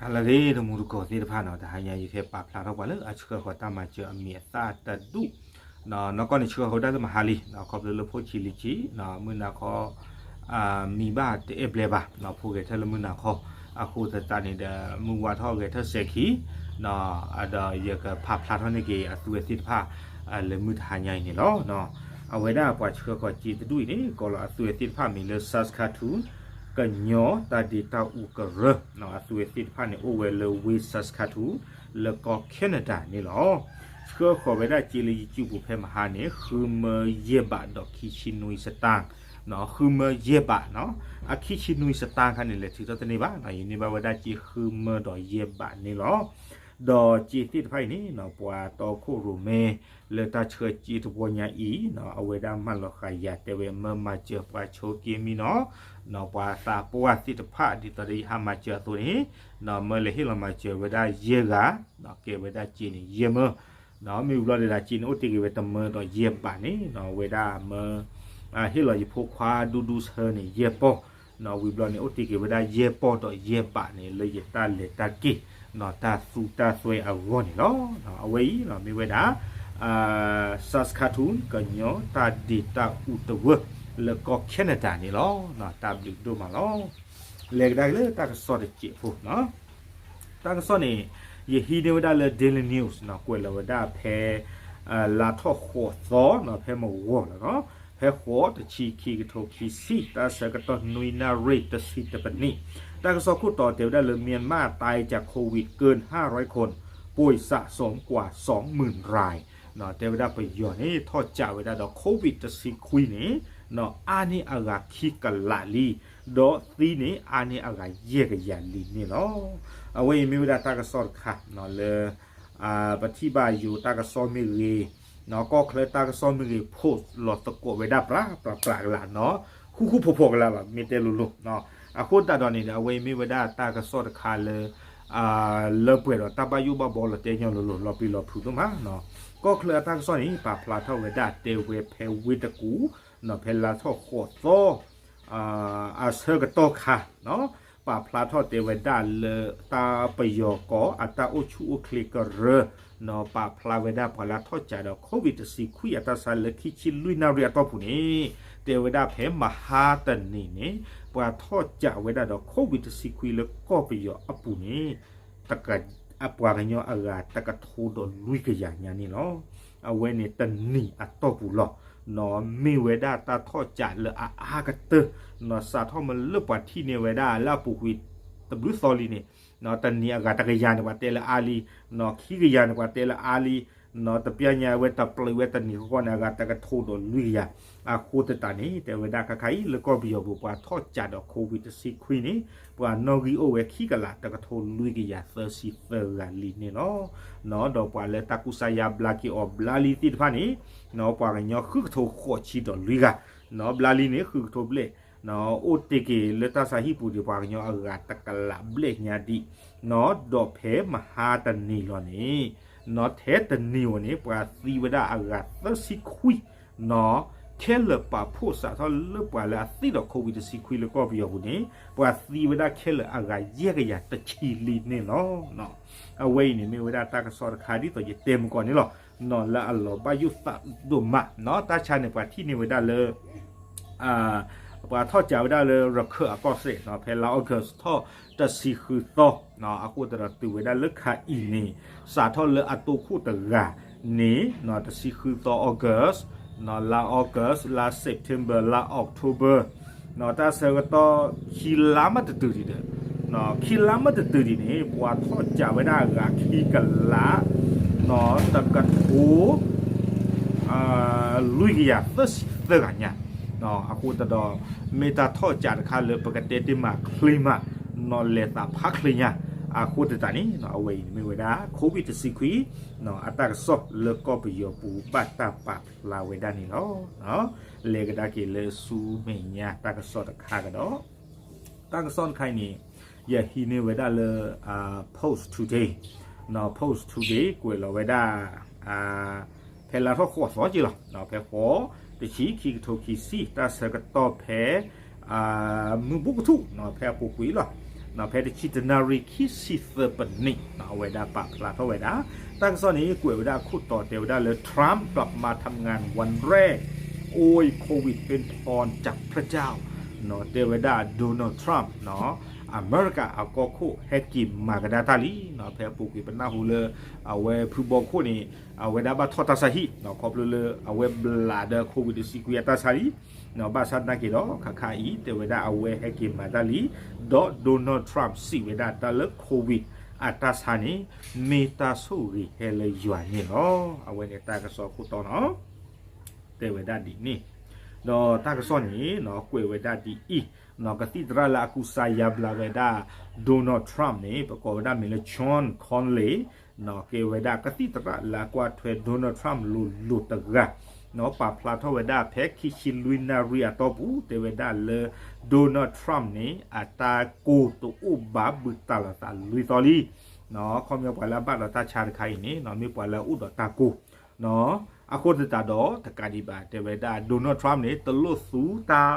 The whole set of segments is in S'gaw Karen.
ဟါလၢအဂ့ၤ တမူတကိးသ့ၣ်တဖၣ်နီၤ, တဟါညါယကဟဲပာ်ဖျါထီၣ်ပှၤလၢအဆှၢဃီၤတၢ်မၤစၢၤအမံၤအသၣ်တဒူၣ်, နီၢ်ကီၢ်န့ၣ်ဆှၢဃီၤဝဲဒၣ်လၢမဟါလံ, ခီဖျိလၢဖိဆံးလံဆံး, မုၢ်နၤခီ မံဘၣ်တအဲၣ်ဘျဲဘၣ်, ဖိဂဲၤထၢၣ်လၢမုၢ်နၤခီ, အဃိသတးန့ၣ်ဒီး မုၢ်ဝါထီၣ်ဂဲၤထၢၣ်စဲးခံ, ဒီးယကဖးဖျါထီၣ်န့ၢ်က့ၤအသုဝဲသ့ၣ်တဖၣ် လၢမုၢ်တဟါညါအံၤန့ၣ်လီၤ. အဝဲဒၣ်ပှၤဆှၢဃီၤစ့တဒူၣ်အံၤန့ၣ် ကိးလီၤအသုဝဲသ့ၣ်တဖၣ်မံၤလၢ Saskatoon ကညီတၢ်ဒ့တၢ်အူကရၢ, အသုဝဲသ့ၣ်တဖၣ်န့ၣ် အိၣ်ဝဲလၢဝ့ၢ် Saskatoon လၢကီၢ် Canada န့ၣ်လီၤ. ဆှၢဃီၤဝဲဒၣ်စ့လၢယစုပူၤဖဲမဟါန့ၣ် ဃုမၢယဲၢ်ဘးဒီးခံဆံနွံစတၢၣ်, ဃုမၢယဲၢ်ဘးနီၤ, အခံဆံနွံစတၢၣ်ခါန့ၣ် လဲၤထုးထီၣ်တန့ၢ်ဘၣ်, ယန့ၢ်ဘၣ်ဝဲဒၣ်စ့ဃုမၢဒီးယဲၢ်ဘးန့ၣ်လီၤ. ဒီးစ့သ့ၣ်တဖၣ်အံၤန့ၣ် ပှၤတီခိၣ်ရိၣ်မဲ လၢတၢ်ဆှၢစ့တဝီညါအံၤ, အဝဲဒၣ်မၢလီၤဃာ်ယၤတဲဝဲ မၢမၤစၢၤပှၤဆိးက့မံနီၤ, ပှၤသးပှၢ်သ့ၣ်တဖၣ်ဒ်သိးဒီးယဟးမၤစၢၤအသိးန့ၣ်, မၢလဲၤဟ့ၣ်လီၤမၤစၢၤဝဲဒၣ်ယဲၢ်ဂၤ, ကဲဝဲဒၣ်စ့န့ၣ် ယဲၢ်မၢ မ့ၢ်ဝံၤဘျီဒၣ်စ့န့ၣ် အိၣ်တ့ၢ်က့ၤဝဲတမၢဒီးယဲၢ်ဘးန့ၣ်, အဝဲဒၣ်မၢ ဟ့ၣ်လီၤယဖိခွါဒူဒူဆၢန့ၣ် ယဲၢ်ပီၢ်, ဝံၤဘျီန့ၣ် အိၣ်တ့ၢ်က့ၤဝဲဒၣ်ယဲၢ်ပီၢ်ဒီးယဲၢ်ဘးန့ၣ် လၢယတၢ်လဲၤတၢ်က့ၤ တၢ်သူတၢ်သွဲအဂီၢ်န့ၣ်လီၤ. အဝဲအံၤမ့ၢ်ဝဲဒၣ် Saskatoon ကညီတၢ်ဒ့တၢ်အူတဝၢ လၢကီၢ် Canada န့ၣ်လီၤ. တၢ်ဘျုးဒိၣ်မးလီၤ. လဲၤကဒါက့ၤလၢတၢ်ကစီၣ်တစဲးဖိ တၢ်ကစီၣ်န့ၣ် ယဟံးန့ၢ်ဝဲဒၣ်လၢ Daily News ကွဲးလီၤဝဲဒၣ်ဖဲ လါထီၣ်ဃိးသီ ဖဲမုၢ်ဂီၤလီၤ, ဖဲဃိးတဆံခံကထိခံဆံ တၢ်ဆၢကတီၢ်နွံနၣ်ရံၣ်တဆံတပနံး, တၢ်ကစီၣ်ခိၣ်တီတဲဝဲဒၣ်လၢ မြန်မာ တၢ်ကၢ COVID ကၢၢ် ห้าร้อยคน ป่วยสะสมกว่าสองหมื่นราย တဲဝဲဒၣ်ပယီၤန့ၣ် ထီၣ်ကးဝဲဒၣ်ဒီး COVID တဆံခွံန့ၣ် အါန့ၢ်အဂၤခံကလးလံ, ဒီးသံန့ၣ် အါန့ၢ်အဂၤယဲၢ်ကယၤလံန့ၣ်လီၤ. အဝဲအံၤမ့ၢ်ဝဲဒၣ်တၢ်ကစီၣ်တခါ လၢ ပထံၣ်ဘၣ်ယိၤတၢ်ကစီၣ်မ့ၢ်ဂ့ၤ, ကီၢ်ချၢတၢ်ကစီၣ်မ့ၢ်ဂ့ၤ post လီၤသကိးဝဲဒၣ် ပြးပြးပြးကလးနီၤ, ဃူဃူဖိးဖိးကလးလီၤ မ့ၢ်တဲလိၤလိၤ, အဃိသတးဒီးန့ၣ်ဒီး အဝဲအံၤမ့ၢ်ဝဲဒၣ်တၢ်ကစီၣ်တခါလၢ လၢပှဲၤဒီးတၢ်ဘၣ်ယိၣ်ဘၣ်ဘီလီၤတဲညီလိၤလိၤ လီၤပျံၤလီၤဖုးဒိၣ်မး, ကီၢ်ချၢအတၢ်ကစီၣ်န့ၣ် ပာ်ဖျါထီၣ်ဝဲဒၣ်တဲဝဲဖဲဝ့ၢ်တကူၣ် ဖဲလါထီၣ်ဃိးသီ အဆၢကတီၢ်ခါ ပာ်ဖျါထီၣ်တဲဝဲဒၣ်လၢ တၢ်ပယီၤကီၢ်အတၢ်အိၣ်ဆူၣ်အိၣ်ချ့ကရၢ ပာ်ဖျါဝဲဒၣ်ပှၤလၢထီၣ်ကးဒီး COVID တဆံခွံအတၢ်ဆါလၢခံဆံလွံၢ်နၣ်ရံၣ်အတီၢ်ပူၤန့ၣ် တဲဝဲဒၣ်ဖဲမဟါတနံၤန့ၣ် ပှၤထီၣ်ကးဝဲဒၣ်ဒီး COVID တဆံခွံလၢကီၢ်ပယီၤအပူၤန့ၣ် ပှၤကညီအဂၤတကထိဒီးလွံၢ်ကယၤညါန့ၣ်လီၤ. အဝဲန့ၣ်တနံၤအတီၢ်ပူၤလီၤ. မ့ၢ်ဝဲဒၣ်တၢ်ထီၣ်ကးလၢအအါကတၢၢ် စးထီၣ်မ့ၢ်လၢပှၤထံၣ်န့ၢ်ဝဲဒၣ်လၢအပူၤကွံာ်တဘျုးသီလံန့ၣ် တနံၤအဂၤတကယၤန့ၣ် ပှၤတဲလၢအါလံ, ခံကယၤန့ၣ် ပှၤတဲလၢအါလံ, တပျၢ်ညါဝဲတပျုာ်ဝဲတနံၤဃီန့ၣ် အဂၤတကထိဒီးလွံၢ်ကယၤ. အဃိသတးန့ၣ် တဲဝဲဒၣ်ခါခါအံၤ လၢကီၢ်ပယီၤပူၤ ပှၤထီၣ်ကးဒီး COVID တဆံခွံန့ၣ် ပှၤနီၣ်ဂံၢ်အိၣ်ဝဲခံကလးတကထိလွံၢ်ကယၤသၢဆံသၢဂၤလံန့ၣ်လီၤ. ဒီးပှၤလၢတၢ်ကူစါယါဘျါက့ၤအီၤဘျါလံသ့ၣ်တဖၣ်န့ၣ် ပှၤကညီဃုကထိဃိးဆံဒီးလွံၢ်ဂၤ, ဘျါလံန့ၣ် ဃုကထိဘျဲၣ်, အိၣ်တ့ၢ်က့ၤလၢတၢ်ဆါဟံၣ်ပူၤဒီး ပှၤကညီအဂၤတကလးဘျဲၣ်ညါဒံး, ဒီးဖဲမဟါတနံၤလီၤန့ၣ် ထဲတနံၤဧိၤန့ၣ် ပှၤသံဝဲဒၣ်အဂၤသၢဆံခွံ ခဲလၢာ်ပာ်ဖှိၣ်စးထီၣ်လၢပှၤလၢအသံဒီး COVID တဆံခွံလၢကီၢ်ပယီၤပူၤန့ၣ် ပှၤသံဝဲဒၣ်ခဲလၢာ်အဂၤယဲၢ်ကယၤတဆံလံန့ၣ်လီၤ. အဝဲအံၤန့ၣ်မ့ၢ်ဝဲဒၣ်တၢ်ကစီၣ်တခါဒ်သိးယတဲမုၢ်ကီၢ်န့ၣ်လီၤ. လၢအလီၤဘၣ်ယိၣ်သးဒိၣ်မး, တၢ်ဆါန့ၣ် ပှၤထံၣ်န့ၢ်ဝဲဒၣ်လၢ ပှၤထီၣ်ကးဝဲဒၣ်လၢရခၢၣ်အကီၢ်စဲၣ် ဖဲလါ August ထီၣ်တဆံဃုသီ, အဃိသတးဒီးတုၤဝဲဒၣ်လၢခါအံၤန့ၣ် စးထီၣ်လၢအတိခိၣ်တဂၤန့ၣ် တဆံဃုသီ August, လါ August, လါ September, လါ October, တၢ်ဆၢကတီၢ်ခံလါမးတတုၤဒံးဒီး, ခံလါမးတတုၤဒံးန့ၣ် ပှၤထီၣ်ကးဝဲဒၣ်အဂၤခံကလး တကထိ လွံၢ်ကယၤသၢဆံသၢဂၤညါ, အဃိသတးဒီး မ့ၢ်တၢ်ထီၣ်ကးတခါလၢပကတဲတ့ၢ်မးချ့မး, နီၢ်လဲၤသးဖးချ့ညါ, အဃိသတးန့ၣ် အဝဲအံၤမ့ၢ်ဝဲဒၣ် COVID တဆံခွံ အတၢ်ကစီၣ်လၢကီၢ်ပယီၤပူၤဘၣ်တၢ်ပာ်ဖျါဝဲဒၣ်န့ၣ်လီၤ. လဲၤကဒါက့ၤလၢဆူမဲာ်ညါတၢ်ကစီၣ်တခါကဒီး, တၢ်ကစီၣ်တခါအံၤန့ၣ် ယဟံးန့ၢ်ဝဲဒၣ်လၢ Post Today, Post Today ကွဲးလီၤဝဲဒၣ် ဖဲလါထီၣ်ဃိးသီက့လီၤ, ဖဲဃိးတဆံခံကထိခံဆံ တၢ်ဆၢကတီၢ်ဖဲ မုၢ်ဘူၣ်ကထူၣ် ဖဲအပူၤကွံာ်လီၤ. ဖဲတဆံတနၣ်ရံၣ်ခံဆံသၢပနံး အဝဲဒၣ်ပာ်ဖျါထီၣ်ဝဲဒၣ် တၢ်ကစီၣ်န့ၣ် ကွဲးဝဲဒၣ်ခိၣ်တီတဲဝဲဒၣ်လၢ Trump กลับมาทำงานวันแรก โอ้ยโควิดเป็นพรจากพระเจ้า တဲဝဲဒၣ် Donald Trump အမဲရကၤအကီၢ်ခိၣ်ဟဲက့ၤမၤကဒါတၢ်လံ ဖဲအပူၤကွံာ်ပနၢ်ဟူလၢ အဝဲဖုဘီခိၣ်န့ၣ် အဝဲဒၣ်ဘၣ်ထီၣ်တၢ်ဆါဟံၣ် ခီဖျိလၢအဝဲဘျးဒီး COVID တဆံခွံအတၢ်ဆါလံ ဘၣ်ဆၣ်သနာ်က့ဒီး ခါခါအံၤ တဲဝဲဒၣ်အဝဲဟဲက့ၤမၤတၢ်လံ ဒီး Donald Trump စံးဝဲဒၣ်တၢ်လၢ COVID အတၢ်ဆါန့ၣ် မ့ၢ်တၢ်ဆိၣ်ဂ့ၤဟဲလၢယွၤန့ၣ်လီၤ. အဝဲန့ၣ်တၢ်ကစီၣ်ခိၣ်တီနီၤ တဲဝဲဒၣ်ဒ်န့ၣ် ဒီးတၢ်ကစီၣ်န့ၣ် ကွဲးဝဲဒၣ်ဒ်အံၤ ကသံၣ်သရၣ်လၢအကူစါယါဘျါဝဲဒၣ် Donald Trump န့ၣ် ပကိးဝဲဒၣ်မ့ၢ်လၢ John Conley ကဲဝဲဒၣ်ကသံၣ်သရၣ်လၢအကွၢ်ထွဲ Donald Trump လိၤလိၤတဂၤ ပာ်ဖျါထီၣ်ဝဲဒၣ်ဖဲခံဆံလွံၢ်နၣ်ရံၣ်အတီၢ်ပူၤ တဲဝဲဒၣ်လၢ Donald Trump န့ၣ် အတၢ်ကိၢ်တအိၣ်ဘၣ် ဘုးတၢ်လီၤသးလွံၢ်သီလံ ခီပညီပှၤလၢအဘၣ်ဒီးတၢ်ဆါတခါအံၤန့ၣ် မ့ၢ်ပှၤလၢအအိၣ်ဒီးတၢ်ကိၢ် အဃိသတးဒီးတကးဒံးဘၣ် တဲဝဲဒၣ် Donald Trump န့ၣ် တလိၣ်သူတၢ်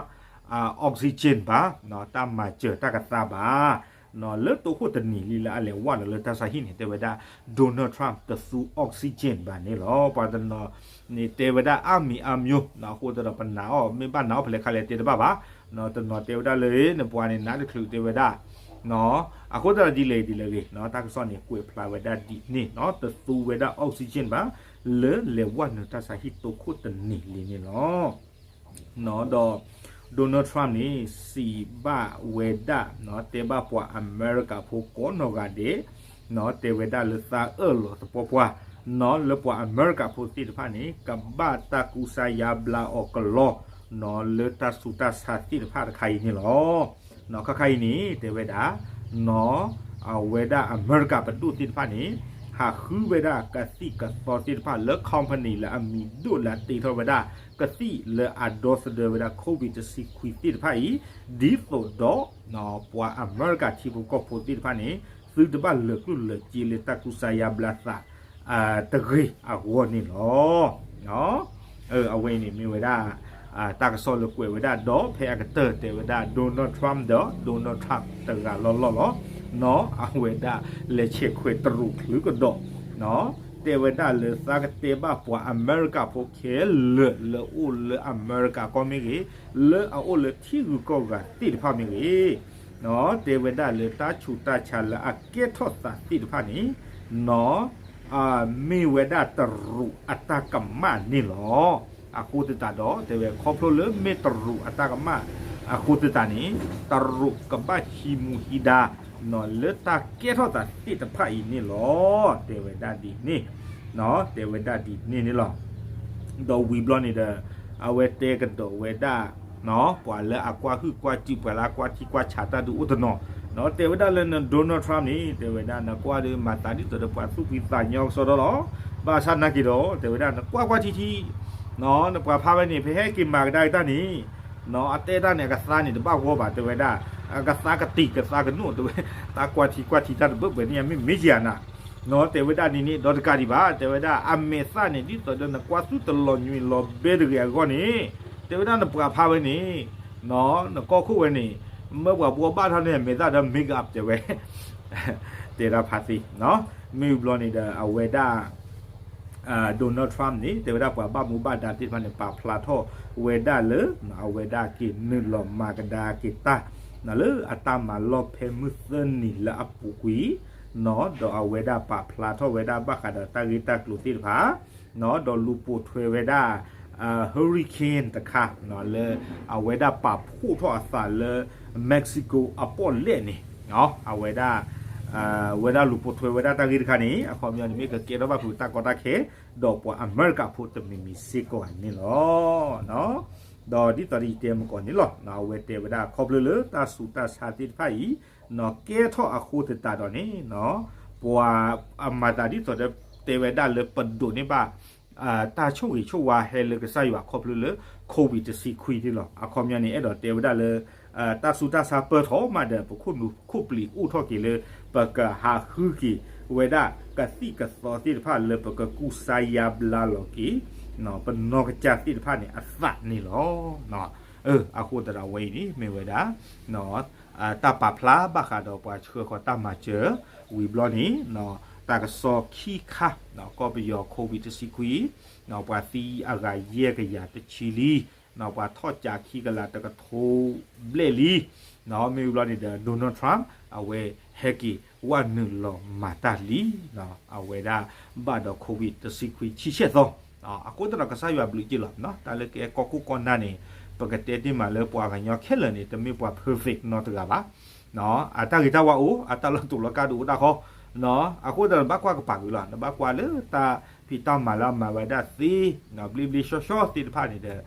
oxygen ဘၣ် တၢ်မၤစၢၤတၢ်ကသါဘၣ် လၢတိခိၣ်တနံၤလံလၢအလဲၤဝဲဒီးလၢတၢ်ဆါဟံၣ်န့ၣ် တဲဝဲဒၣ် Donald Trump တသူ oxygen ဘၣ်န့ၣ်လီၤ. ပှၤတနီၤန့ၣ် တဲဝဲဒၣ်အါမံၤအါမျိၤ အဃိသတးဒီးပနာ်အီၤ မ့ၢ်ဘၣ်နာ်အီၤဖဲလဲၣ်ခါလဲၣ်တဲတဘၣ်ဘၣ် တနီၤတဲဝဲဒၣ်လၢ နပှၤန့ၣ် နးတချုးတဲဝဲဒၣ် အဃိသတးဒီးဒ်လဲၣ်ဒ်လဲၣ်ဂ့ၤ တၢ်ကစီၣ်န့ၣ် ကွဲးဖျါဝဲဒၣ်ဒ်န့ၣ် တသူဝဲဒၣ် oxygen ဘၣ် လၢလဲၤဝဲနုာ်တၢ်ဆါဟံၣ်တိခိၣ်တနံၤလံန့ၣ်လီၤ. ဒီး Donald Trump န့ၣ် စံးဘၣ်ဝဲဒၣ် တဲဘၣ်ပှၤအမဲရကၤဖိကိးနီၢ်ဂၤဒဲး တဲဝဲဒၣ်လၢသးအၢၣ်လီၤသပှၢ်ပှၢ် လၢပှၤအမဲရကၤဖိသ့ၣ်တဖၣ်န့ၣ် ကဘၣ်တၢ်ကူစါယါဘျါအီၤကလီ လၢတၢ်ဆူးတၢ်ဆါသ့ၣ်တဖၣ်တခါအံၤန့ၣ်လီၤ. ခါခါအံၤန့ၣ် တဲဝဲဒၣ် အဝဲဒၣ်အမဲရကၤပဒိၣ်သ့ၣ်တဖၣ်န့ၣ် ဟးဃုဝဲဒၣ်ကသံၣ်ကသီသ့ၣ်တဖၣ်လၢ company လၢအမံၤဒိၣ်လၢအတ့ထီၣ်ဝဲဒၣ် ကသံၣ်လၢအဒီသဒၢဝဲဒၣ် COVID တဆံခွံသ့ၣ်တဖၣ်အံၤ ဒ်သိးဒီး ပှၤအမဲရကၤထံဖိကီၢ်ဖိသ့ၣ်တဖၣ်န့ၣ် သုတဘၣ်လၢာ်ကျိၣ်လၢာ်စ့လၢတၢ်ကူစါယါဘျါသး တဂ့ၤအဂီၢ်န့ၣ်လီၤ. အဝဲအံၤန့ၣ်မ့ၢ်ဝဲဒၣ် တၢ်ကစီၣ်လၢကွဲးဝဲဒၣ် ဒီးဖဲအကတၢၢ်တဲဝဲဒၣ် Donald Trump ဒီး Donald Trump တဂၤလီၢ်လီၢ်လီၤ. အဝဲဒၣ်လဲၤဆဲးခွဲးတရူးချုးကဒီး တဲဝဲဒၣ်လၢသးကတဲဘၣ်ပှၤအမဲရကၤဖိခဲလၢာ်လၢအိၣ်လၢအမဲရကၤကီၢ်မ့ၢ်ဂ့ၤ, လၢအအိၣ်လၢထံဂုၤကီၢ်ဂၤသ့ၣ်တဖၣ်မ့ၢ်ဂ့ၤ, တဲဝဲဒၣ်လၢတၢ်ဆူးတၢ်ဆါလၢအကဲထီၣ်သးသ့ၣ်တဖၣ်န့ၣ် မ့ၢ်ဝဲဒၣ်တရူးအတၢ်ကမၣ်န့ၣ်လီၤ. အဃိသတးဒီး တဲဝဲခီဖျိလၢမ့ၢ်တရူးအတၢ်ကမၣ် အဃိသတးန့ၣ် တရူးကဘၣ်ဟံးမူဟံးဒါ လၢတၢ်ကဲထီၣ်သးသ့ၣ်တဖၣ်အံၤန့ၣ်လီၤ. တဲဝဲဒၣ်ဒ်န့ၣ် တဲဝဲဒၣ်ဒ်န့ၣ်န့ၣ်လီၤ. ဒီးဝံၤဘျီန့ၣ်ဒီး အဝဲတဲကဒီးဝဲဒၣ် ပှၤလၢအကွၢ်ဟုၣ်ကွၢ်စူၣ် ပှၤလၢအကွၢ်ထံကွၢ်ဆးတၢ်ဒုးအိၣ်တနီၤ တဲဝဲဒၣ်လၢန Donald Trump န့ၣ် တဲဝဲဒၣ်နကွၢ်ဒီး မၤသးဒ်သိးဒီးပှၤသူၣ်ဖှံသးညီကစီဒီလီၤ. ဘၣ်ဆၣ်သနာ်က့ဒီး တဲဝဲဒၣ်နကွၢ်ကွၢ်ထံထံ နပှၤဖးဝဲန့ၣ် ဖဲဟဲက့ၤမၤကဒါက့ၤတၢ်န့ၣ် အတဲတၢ်န့ၣ် အကသါန့ၣ် တဘၣ်ဂီၢ်ဘၣ် တဲဝဲဒၣ် အကသါကတံာ်ကသါကနိၣ် တဲဝဲ တၢ်ကွၢ်ထံကွၢ်ထံတၢ်တဘၢၣ်ဘၢၣ်န့ၣ် မ့ၢ်မ့ၢ်ယၤနၤ တဲဝဲဒၣ်န့ၣ်န့ၣ် ဒီးတကးဒံးဘၣ် တဲဝဲဒၣ် အမဲာ်သၣ်န့ၣ် ဒ်သိးဒီးနကွၢ်သူၣ်တလီၤညွံးလီၤဘဲတဂ့ၤအဂီၢ်န့ၣ် တဲဝဲဒၣ်နပှၤဖးဝဲန့ၣ် နကီၢ်ခိၣ်ဝဲန့ၣ် မၢပှၤဘှီဘၣ်ထီၣ်န့ၢ်အမဲာ်သၣ်ဒီး make up တဲဝဲ တဲဒၣ်ဖးသ့ မ့ၢ်ဘျီန့ၣ်ဒီး အဝဲဒၣ် Donald Trump န့ၣ် တဲဝဲဒၣ်ပှၤဘၣ်မူဘၣ်ဒါသ့ၣ်တဖၣ်န့ၣ် ပာ်ဖျါထီၣ်ဝဲဒၣ်လၢ အဝဲဒၣ်က့ၤနုာ်လီၤမၤကဒါက့ၤတၢ် လၢအတၢ်မၤလီၢ်ဖဲမုၢ်သၢနံၤလၢအပူၤကွံာ် ဒီးအဝဲဒၣ်ပာ်ဖျါထီၣ်ဝဲဒၣ်ဘၣ်ဃးဒီးတၢ်ဂ့ၢ်တၢ်ကျိၤသ့ၣ်တဖၣ် ဒီးလူၤပိာ်ထွဲဝဲဒၣ် hurricane တခါ လၢအဝဲဒၣ်ပာ်ဖှိၣ်ထီၣ်အသးလၢ Mexico အပီၣ်လဲၣ်န့ၣ် အဝဲဒၣ် ဝဲဒၣ်လူၤပိာ်ထွဲဝဲဒၣ်တၢ်ဂ့ၢ်တခါန့ၣ် အခီပညီန့ၣ် မ့ၢ်ကကဲထီၣ်ဘၣ်ဖုးတၢ်ကီတၢ်ခဲ ဒီးပှၤအမဲရကၤဖိတမံၤမံၤစ့ၢ်ကီးန့ၣ်လီၤ. ဒီးဒ်သိးဒီးယတဲမကီးန့ၣ်လီၤ အဝဲတဲဝဲဒၣ်ခီဖျိလၢတၢ်ဆူးတၢ်ဆါသ့ၣ်တဖၣ်အံၤ ကဲထီၣ်အဃိသတးဒီးန့ၣ် ပှၤအမၤသးဒ်သိးဒီးတဲဝဲဒၣ်လၢပဒိးန့ၢ်ဘၣ် တၢ်ဆိၣ်ဂ့ၤဆိၣ်ဝါဟဲလၢကစၢ်ယွၤခီဖျိလၢ COVID တဆံခွံန့ၣ်လီၤ. အခီပညီန့ၣ် အဲၣ်ဒိးတဲဝဲဒၣ်လၢ တၢ်ဆူးတၢ်ဆါပၢၢ်ထီၣ်မးဒီး ပခိၣ်နူာ်ခိၣ်ပျံၤအိၣ်ထီၣ်က့ၤလၢ ပကဟးဃုက့ၤဝဲဒၣ်ကသံၣ်ကသီသ့ၣ်တဖၣ်လၢပကကူစါယါဘျါလီၤက့ၤ ပနီၢ်ကစၢ်သ့ၣ်တဖၣ်န့ၣ် အသးန့ၣ်လီၤ. အဃိသတးဒီးဝဲအံၤန့ၣ် မ့ၢ်ဝဲဒၣ် တၢ်ပာ်ဖျါဘၣ်ဃးဒီးပှၤဆှၢဃီၤတၢ်မၤစၢၤ ဝံၤဘျီန့ၣ် တၢ်ကစီၣ်ခံခါ ကီၢ်ပယီၤ COVID တဆံခွံ ပှၤသံအဂၤယဲၢ်ကယၤတဆံလံ, ပှၤထီၣ်ကးခံကလးတကထိဘျဲၣ်လံ, မ့ၢ်ဝံၤဘျီန့ၣ်ဒီး Donald Trump အဝဲဟဲက့ၤဝဲနုာ်လီၤမၤတၢ်လံ, အဝဲဒၣ်ဘၣ်ဒီး COVID တဆံခွံဆံဆဲၣ်သီ အဃိသတးဒီးကစၢ်ယွၤဘျုးက့ၢ်လီၤ. တၢ်လၢကဲကီၢ်ခိၣ်ကီၢ်နၢ်န့ၣ် ပကတဲတ့ၢ်မးလၢပှၤကညီခဲလၢာ်န့ၣ် တမ့ၢ်ပှၤ perfect နီတဂၤဘၣ်. အတၢ်ဂ့ၤတၢ်ဝါအိၣ်, အတၢ်လီၤတူာ်လီၤကာ်ဒုးအိၣ်တၢ်ဃီ, အဃိသတးဒီးနဘၣ်ကွၢ်ကပၤကွံာ်လီၤ. နဘၣ်ကွၢ်လၢတၢ်ဖံးတၢ်မၤလၢအမၤဝဲဒၣ်သ့ ဘျ့ဘျ့ဆှီဆှီသ့ၣ်တဖၣ်န့ၣ်ဒီး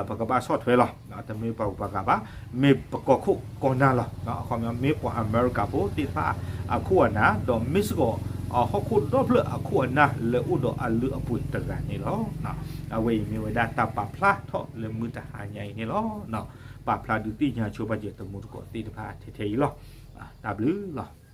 ပကဘၣ်ဆီၣ်ထွဲလီၤ. တမ့ၢ်ပှၤဂုၤပှၤဂၤဘၣ်, မ့ၢ်ပကီၢ်ခိၣ်ကီၢ်နၢ်လီၤ. အခီပညီ မ့ၢ်ပှၤအမဲရကၤဖိသ့ၣ်တဖၣ်အခိၣ်အနၢ်, ဒီးမ့ၢ်စ့ၢ်ကီးဟီၣ်ခိၣ်ဒီဖျၢၣ်အခိၣ်အနၢ်လၢအိၣ်ဒီးအလုၢ်အပှ့ၤတဂၤန့ၣ်လီၤ. အဝဲအံၤမ့ၢ်ဝဲဒၣ်တၢ်ပာ်ဖျါထီၣ်လၢမုၢ်တဟါညါအံၤန့ၣ်လီၤ. ပာ်ဖျါဒုးသ့ၣ်ညါဆိပာ်စၢၤတမူတကိးသ့ၣ်တဖၣ်ထဲထဲအံၤလီၤ. တၢ်ဘျုးလီၤ.